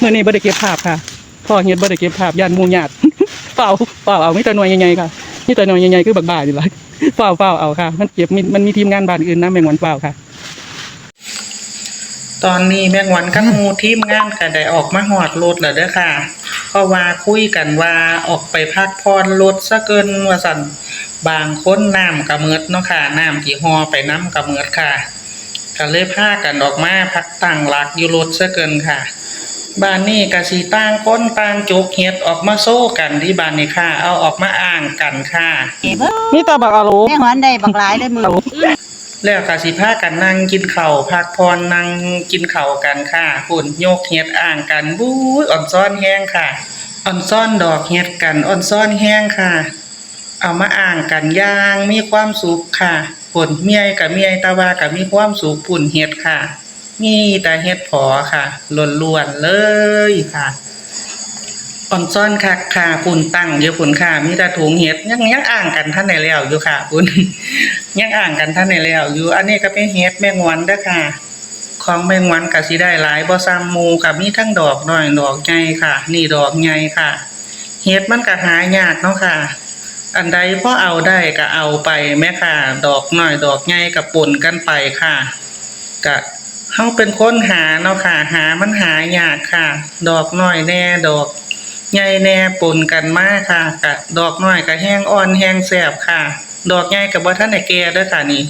ມື້ນີ້ບໍ່ໄດ້ເກັບພາບຄ່ະ ພໍເຮັດບໍ່ໄດ້ເກັບພາບ ຢ້ານໝູຍາດ ຟ້າວ ຟ້າວເອົາ ມີແຕ່ໜ່ວຍໃຫຍ່ໆຄ່ະ ມີແຕ່ໜ່ວຍໃຫຍ່ໆ ຄືບັກບ້ານີ້ລະ ຟ້າວ ຟ້າວເອົາຄ່ະ ມັນເກັບ ມີ ມັນມີທີມງານບ້ານອື່ນນຳ ແມ່ງວອນ ຟ້າວຄ່ະ. ຕອນນີ້ແມ່ງວອນກັບໝູ່ທີມງານກໍໄດ້ອອກມາຮອດລົດແລ້ວເດີຄ່ະ ເພາະວ່າຄຸຍກັນວ່າອອກໄປພັກຜ່ອນລົດຊະກ່ອນວ່າຊັ້ນ ບາງຄົນນ້ຳກໍໝົດເນາະຄ່ະ ນ້ຳທີ່ຫໍ່ໄປນຳກໍໝົດຄ່ະ ກໍເລີຍພາກັນອອກມາພັກຕັ້ງຫຼັກຢູ່ລົດຊະກ່ອນຄ່ະ. ບາດນີ້ກໍຊິຕ່າງຄົນຕ່າງຈົກເຫັດອອກມາໂຊກັນເດ້ບາດນີ້ຄ່ະ ເອົາອອກມາອ້າງກັນຄ່ະ ມີແຕ່ບັກອາໂຫຼ ແມ່ງວອນໄດ້ບັກຫຼາຍເລີຍມື້ ແລ້ວກໍຊິພາກັນນັ່ງກິນເຂົ້າ ພັກຜ່ອນນັ່ງກິນເຂົ້າກັນຄ່ະ ພຸ້ນ ຍົກເຫັດອ້າງກັນ ບູ້ຍ ອ່ອນຊອນແຮງຄ່ະ ອ່ອນຊອນດອກເຫັດກັນ ອ່ອນຊອນແຮງຄ່ະ ເອົາມາອ້າງກັນຢ່າງມີຄວາມສຸກຄ່ະ ພຸ້ນ ເມື່ອຍກໍເມື່ອຍ ແຕ່ວ່າກໍມີຄວາມສຸກ ພຸ້ນ ເຫັດຄ່ະ ມີແຕ່ເຫັດເຜາະຄ່ະ ລ້ວນໆ ເລີຍຄ່ະ ອ່ອນຊອນຄັກຄ່ະ ພຸ້ນ ຕັ້ງຢູ່ພຸ້ນຄ່ະ ມີແຕ່ຖົງເຫັດ ຍັງ ຍັງອ້າງກັນທັນໄດ້ແລ້ວຢູ່ຄ່ະ ພຸ້ນ ຍັງອ້າງກັນທັນໄດ້ແລ້ວຢູ່. ອັນນີ້ກໍເປັນເຫັດແມ່ງວອນເດີຄ່ະ ຂອງແມ່ງວອນກໍຊິໄດ້ຫຼາຍບໍ່ສ່ຳໝູ່ ກໍມີທັງດອກນ້ອຍດອກໃຫຍ່ຄ່ະ ນີ້ດອກໃຫຍ່ຄ່ະ. ເຫັດມັນກໍຫາຍາກເນາະຄ່ະ ອັນໃດພໍເອົາໄດ້ກໍເອົາໄປແມ້ຄ່ະ ດອກນ້ອຍດອກໃຫຍ່ກໍປົນກັນໄປຄ່ະ. ກະເຮົາເປັນຄົນຫາເນາະຄ່ະ ຫາມັນຫາຍາກຄ່ະ ດອກນ້ອຍແດ່ ດອກໃຫຍ່ແດ່ ປົນກັນມາຄ່ະ ກະດອກນ້ອຍກະແຮງອ່ອນແຮງແຊບຄ່ະ ດອກໃຫຍ່ກະບໍ່ທັນໄດ້ແກ່ເດີຄ່ະນີ້